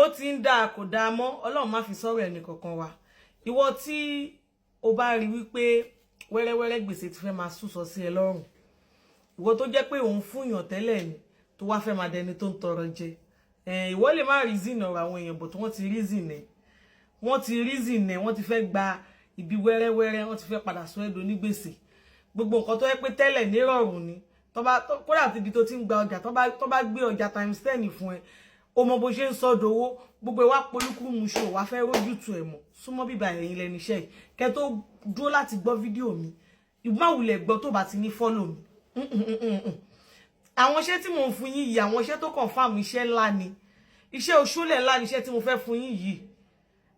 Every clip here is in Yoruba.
Ó ti ń dáa, kò dáa mọ́. Ọlọ́run má fi sọ̀rọ̀ ẹnì kankan wa. Ìwọ tí o bá rí wípé wẹ́rẹ́wẹ́rẹ́ gbèsè ti fẹ́ máa súsọ sí ẹ lọ́rùn, ìwọ tó jẹ́ pé òun fúnyàn tẹ́lẹ̀ ni, tó wá fẹ́ máa dẹni tó ń tọrọ jẹ, ìwọ lè má reason ọ̀rọ̀ àwọn èèyàn bọ̀ tí wọ́n ti reason ẹ̀, wọ́n ti reason ẹ̀, wọ́n ti fẹ́ gba ibi wẹ́rẹ́wẹ́rẹ́, wọ́n ti fẹ́ padà sọ ẹ́ donígbèsè. Gbogbo nǹkan tó yẹ pé tẹ́lẹ̀ nírọ̀rùn ni, tó bá kódà ibi tó ti ń gba ọjà, tó bá gbé ọjà times 10 fún ẹ, o mọ bó ṣe ń sọdowó. Gbogbo ẹ wá polúkú muṣu, wá fẹ́ rójútu ẹ̀ mọ̀. Súnmọ́ bíbá ẹ̀yìn lẹ́nu iṣẹ́ yìí. Kẹ́ tó dúró láti gbọ́ fídíò mi, ìmáwulẹ̀ gbọ́ tó bá ti ní follow mi. Àwọn iṣẹ́ tí mò ń fún yín yìí, àwọn iṣẹ́ tó confirm, iṣẹ́ ńlá ni, iṣẹ́ oṣólẹ̀ ńlá ni iṣẹ́ tí mo fẹ́ fún yín yìí.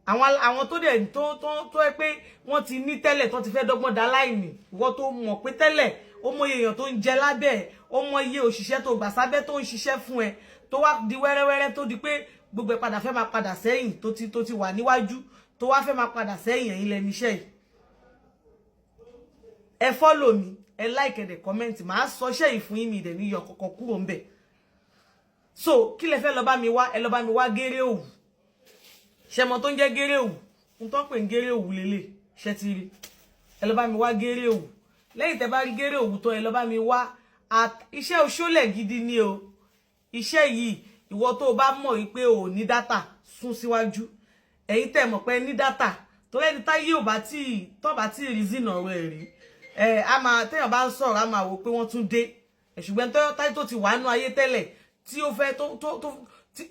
Àwọn tó dẹ̀ tó ẹ pé wọ́n ti ní tẹ́lẹ̀, tó ti fẹ́ dọ́gbọ́n dá láìní. Ìwọ tó mọ̀ pé tẹ́lẹ̀, ó mọ iye èèyàn tó ń jẹ lábẹ́ ẹ̀, ó mọ iye òṣìṣẹ́ tó gbà sábẹ́ tó ń ṣiṣẹ́ fún ẹ, tó wá di wẹ́rẹ́wẹ́rẹ́, tó di pé gbogbo ẹ̀ padà fẹ́ máa padà sẹ́yìn, tó ti wà níwájú, tó wá fẹ́ máa padà sẹ́yìn, ẹ̀yin lẹ́nu iṣẹ́ yìí. Ẹ follow mi, ẹ like, ẹ dẹ̀ comment. Màá sọ iṣẹ́ yìí fún yín, mi dẹ̀ ní yọ kọ̀kọ̀ kúrò ń bẹ̀. So kí lẹ fẹ́ lọ bá mi wá? Ẹ lọ bá mi wá géré òwú. Ṣẹmọ tó ń jẹ́ géré òwú? Ń tó ń pè ní géré òwú lélẹ̀. Ṣẹ ti rí? Ẹ lọ bá mi wá géré òwú. Lẹ́yìn tẹ́ bá rí géré òwú tán, ẹ lọ bá mi wá iṣẹ́ oṣólẹ̀ gidi ni o iṣẹ́ yìí. Ìwọ tó o bá mọ̀ wípé o ní data, sún síwájú. Ẹ̀yin tẹ́ mọ̀ pé ní data, torí ẹni táyé ò bá tí tó bá tí reason ọ̀rọ̀ ẹ̀ rí ẹ, a máa téèyàn bá ń sọ̀rọ̀, a máa wò pé wọ́n tún dé. Ṣùgbọ́n táyé tó ti wà nú ayé tẹ́lẹ̀, tí ó fẹ́ tó tí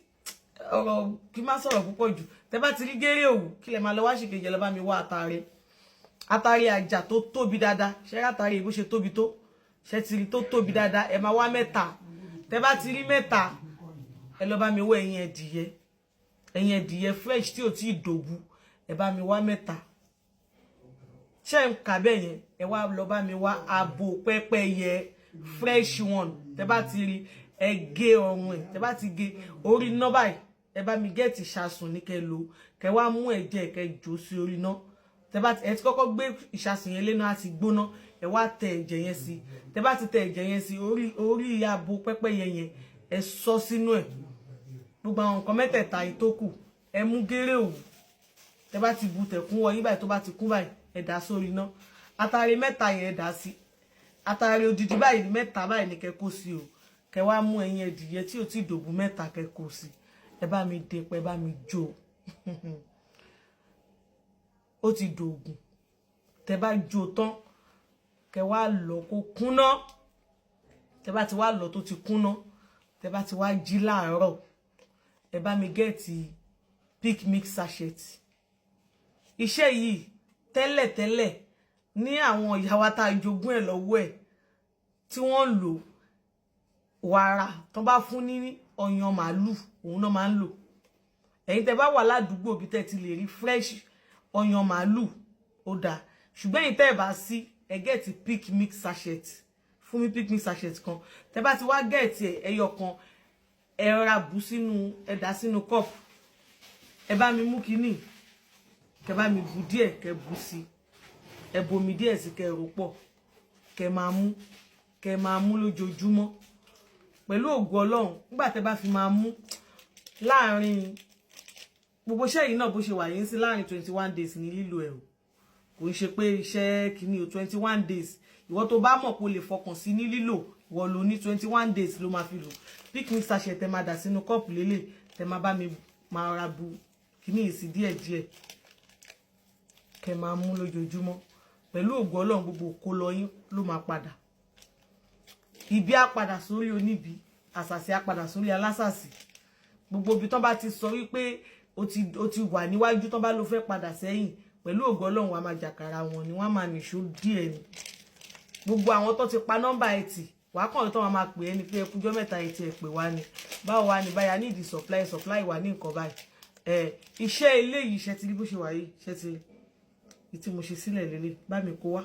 ọ̀rọ̀ kí má sọ̀rọ̀ púpọ̀ jù. Tẹ́ bá ti rí géré òwú, kí lẹ máa lọ wá ṣìkejì? Ẹ lọ bá mi wá àtàrí, àtàrí àjà tó tóbi dáadáa. Ṣé àtàrí bó ṣe tóbi tó? Ṣé ti rí tó tóbi dáadáa? Ẹ máa wá mẹ́ta. Tẹ́ bá ti rí mẹ́ta, ẹ lọ bá mi wá ẹyin ẹdìyẹ, ẹyin ẹdìyẹ fresh tí ò tí ì dòbu. Ẹ bá mi wá mẹ́ta. Ṣé ń kà bẹ́ẹ̀ yẹn? Ẹ wá lọ bá mi wá abo pẹ́pẹ́yẹ fresh one. Tẹ́ bá ti rí, ẹ gé ọrùn ẹ̀. Tẹ́ bá ti gé orí iná báyìí, ẹ bá mi get ìṣasùn ní kẹ́ lò. Kẹ́ wá mú ẹ̀jẹ̀, kẹ́ jò sí orí iná. Tẹ́ bá ẹ ti kọ́kọ́ gbé ìṣasùn yẹn léná, á ti gbóná, ẹ wá tẹ ẹ̀jẹ̀ yẹn sí. Tẹ́ bá ti tẹ ẹ̀jẹ̀ yẹn sí orí abo pẹ́pẹ́yẹ yẹn, ẹ sọ sínú ẹ̀. Gbogbo àwọn nǹkan mẹ́tẹ̀ẹ̀ta yìí tó kù, ẹ mú géré òwú. Tẹ́ bá ti bu tẹ̀kún wọ yín báyìí, tó bá ti kún báyìí, ẹ dà sórí iná. Atare mẹ́ta yẹn, ẹ dà sí. Atare odidi báyìí mẹ́ta báyìí ni kẹ́ kó sí o. Kẹ́ wá mú ẹyin ẹdìyẹ tí ò tí dòbù mẹ́ta, kẹ́ kó sí. Ẹ bá mi dé pẹ́, bá mi jó, ó ti dògùn. Tẹ́ bá jó tán, kẹ́ wá lọ kó kúnná. Tẹ́ bá ti wá lọ tó ti kúnná, tẹ́ bá ti wá jí láàárọ̀, ẹ bá mi get Peak Milk sachet. Iṣẹ́ yìí, tẹ́lẹ̀tẹ́lẹ̀ ní àwọn ìyá wa tá a jogún ẹ̀ lọ́wọ́ ẹ̀ tí wọ́n ń lò, wàrà tó bá fún ní ọyàn màálù, òun náà máa ń lò. Ẹ̀yin tẹ́ bá wà ládùúgbò bí tẹ́ ti lè rí fresh ọyàn màálù, ó dáa. Ṣùgbọ́n ẹ̀yin tẹ́ ẹ̀ bá sí, ẹ get Peak Milk sachet fún mi. Peak Milk sachet kan, tẹ́ bá ti wá get ẹ̀, ẹyọ kan, ẹ rọra bù sínú, ẹ dà sínú cup. Ẹ bá mi mú kínní, kẹ́ bá mi bù díẹ̀, kẹ́ bù sí, ẹ bomi díẹ̀ sí, kẹ́ rò pọ̀, kẹ́ máa mú, kẹ́ máa mú lójoojúmọ́. Pẹ̀lú ògo Ọlọ́run, nígbà tẹ́ bá fi máa mú láàrin gbogbo iṣẹ́ yìí náà, bó ṣe wà yín sí, láàrin 21 days ní lílo ẹ̀ o. Kò ń ṣe pé iṣẹ́ kìíní o, 21 days. Ìwọ tó bá mọ̀ pé o lè fọkàn sí ní lílò, ìwọ ló ní 21 days ló máa fi lò. Peak Milk sachet tẹ máa dà sínú kọ́ọ̀pù lélẹ̀, tẹ máa bá mi máa ra bu kìíní yìí sí díẹ̀díẹ̀, kẹ máa mú lójoojúmọ́. Pẹ̀lú ògo Ọlọ́run, gbogbo kó lọ yín ló máa padà. Ibi á padà sórí oníbi, àṣàṣì á padà sórí alásàsì. Gbogbo ibi tán bá ti sọ wípé o ti wà níwájú, tán bá ló fẹ́ padà sẹ́yìn, pẹ̀lú ògo Ọlọ́run, wa máa jàkàrà wọn ni, wọ́n máa nìṣó díẹ̀ ni. Gbogbo àwọn tó ti pa nọ́mbà ẹ̀ tì, wàá kàn tó máa pè é ní pé ẹkújọ́ mẹ́ta ẹ̀ tí ẹ̀ pè wá ni, báwo wá ní báyà ní ìdí supply wà ní nǹkan báyìí. Ẹ iṣẹ́ eléyìí, iṣẹ́ ti rí bó ṣe wà yìí. Iṣẹ́ ti rí tí mo ṣe sílẹ̀ lélẹ̀, bá mi kó wá.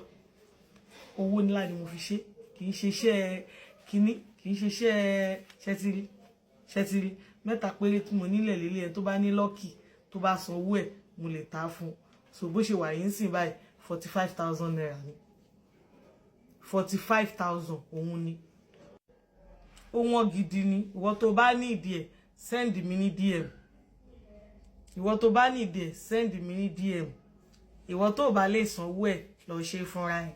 Owó ńlá ni mo fi ṣe. Kì í ṣe iṣẹ́ kínní, kì í ṣe iṣẹ́. Ṣẹ́ ti rí? Ṣẹ́ ti rí? Mẹ́ta péré tí mo nílẹ̀ lélẹ̀. Ẹ̀ tó bá ní lucky, tó bá san owó ẹ̀, mo lè ta fún un. So bó ṣe wà yìí ń sìn báyìí, ₦45,000 ni. 45,000 òun ni. Ó wọ́n gidi ni. Ìwọ tó bá ní ìdí ẹ̀, send mi ní DM. Ìwọ tó bá nídìí ẹ̀, send mi ní DM. Ìwọ tó bá lè sanwó ẹ̀, lọ ṣe fúnra ẹ̀.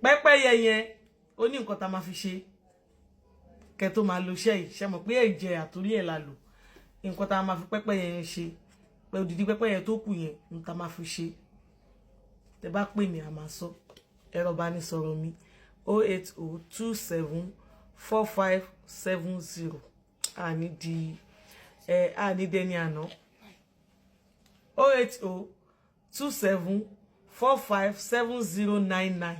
Pẹ́pẹ́yẹ yẹn, ó ní nǹkan tá a máa fi ṣe kẹ́ tó máa lo iṣẹ́ yìí. Ṣe mọ̀ pé ẹ̀jẹ̀ àtòrí ẹ̀ la lò? Nǹkan tá a máa fi pẹ́pẹ́yẹ yẹn ṣe, pé odidi pẹ́pẹ́yẹ tó kù yẹn, ń tá a máa fi ṣe, tẹ bá pè mí, a máa sọ. Ẹ̀rọ ìbánisọ̀rọ̀ mi, 080274570. Àní di ẹ, àní dẹni àná. 08027457099.